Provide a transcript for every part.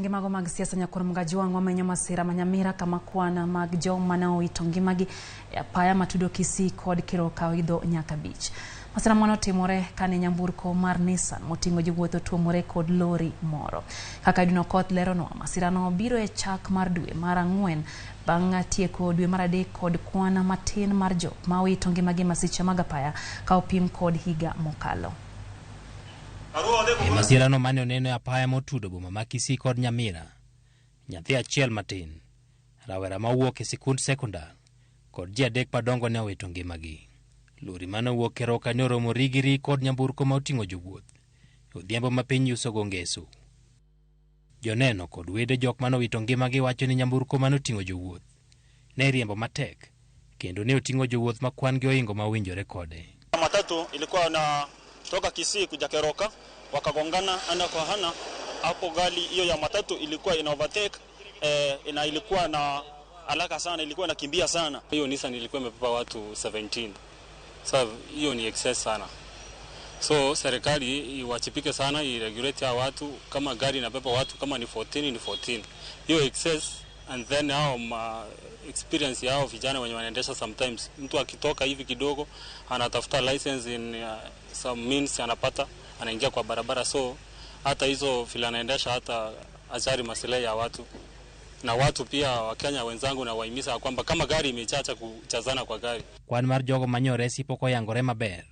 Ngimago mag siasa nyakwar Mgajwang' wamenyo masira ma Nyamira kama kwan mag joma ne owito ngimagi e apaya matudo Kisii kod Keroka oidho nyaka abich. Masira mano otimore kane nyamburko mar Nissan moting'o jowuoth otuomore kod lori moro. Kaka Edwin Okoth leronwa, masirano biro e chak mar dwe mar ang'wen bang' tieko dwe mar adek kod kwan matin mar jok ma owito ngimagi e masiche mag apaya ka opim kod higa mokalo. E masirano mane oneno e apaya motudo boma ma Kisii kod Nyamira, nyathi achiel matin, rawera mawuok e sikund sekondar kod ji adek madongo ne owito ngimagi. Lori mane owuok Keroka ne oromo rigiri kod nyamburko ma oting'o jowuoth e odhiambo ma piny yuso ngeso. Joneno kod wede jok mane owito ngimagi wacho ni nyamburko mane oting'o jowuoth ne riembo matek kendo ne oting'o jowuoth ma kwan gi ohingo ma owinjore kode. Matatu ilikuwa na toka Kisii kuja Keroka, wakagongana ana kwa ana hapo. Gari hiyo ya matatu ilikuwa ina overtake na ilikuwa na haraka sana, ilikuwa inakimbia sana. Hiyo Nissan ilikuwa imebeba watu 17. Sasa hiyo ni excess sana. So serikali iwajibike sana, iregulate hao watu. Kama gari inabeba watu kama ni 14 ni 14, hiyo excess. And then hao ma experience yao vijana wenye wanaendesha, sometimes mtu akitoka hivi kidogo anatafuta license in some means anapata, anaingia kwa barabara, so hata hizo vile anaendesha hata ajali masilahi ya watu na watu pia. Wakenya wenzangu nawahimiza kwamba kama gari imechacha kuchazana kwa gari. Kwan mar jogo manyoresi pok oyangore maber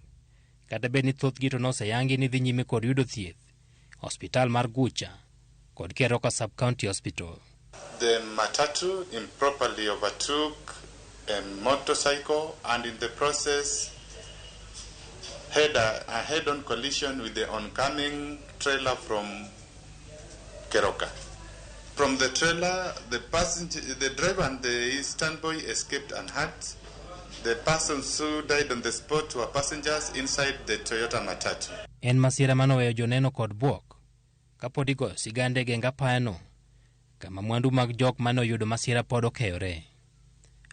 kata bed ni thothgi to noseyangi ni dhi nyime kod yudo thieth osiptal mar Gucha kod Keroka Sub County Hospital. The matatu improperly overtook a motorcycle and in the process had a head-on collision with the oncoming trailer from Keroka. From the trailer, the passenger, the driver and the stand boy escaped unhurt. The persons who died on the spot were passengers inside the Toyota Matatu. En masira manoweyo joneno kod bwok kapod igoyo sigand e geng apayano kama mwandu mag jok mane oyudo masira pod okeyore.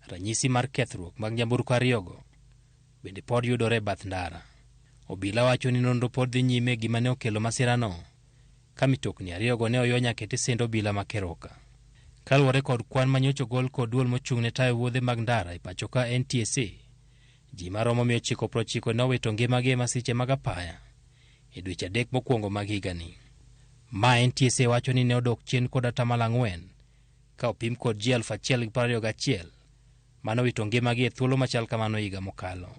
Ranyisi mar kethruok mag nyamburko ariyogo bende pod yudore e bath ndara. Obila wacho ni nonro pod dhi nyime gima ne okelo masirano ka mitokni ariyogo ne oyo nyaka e tesend obila ma Keroka. Kaluwore kod kwan manyocha ogol kod duol mochung' ne tayo wuodhe mag ndara e pacho ka NTSA, ji maromo 990 ne owito ngimagi e masiche mag apaya e dweche 3 mokwongo mag higani. Ma NTSA wacho ni ne odok chien kod 4% ka opim kod ji 1,021 mane owito ngimagi e thuolo machal kamano higa mokalo.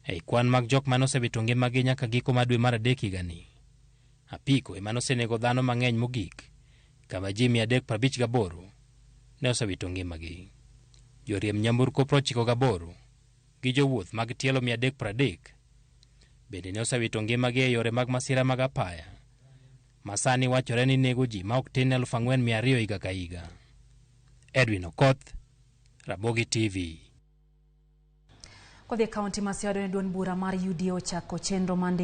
Ei kwan mag jok mane osewito ngimagi nyaka giko mar dwe mar adek higani, apiko ema nosenego dhano mang'eny mogik kama ji 358 ne osewito ngimagi. Joriemb nyamburko 98 gi jowuoth mag tielo 330 bende ne osewito ngimagi e yore mag masira mag apaya ma sani wachore ni nego ji ma ok tin 4,200 higa ka higa. Edwin Okoth, Ramogi TV. Kodhi e kaunti ma Siaya, duond bura mar UDA ochako chenro mar ndiko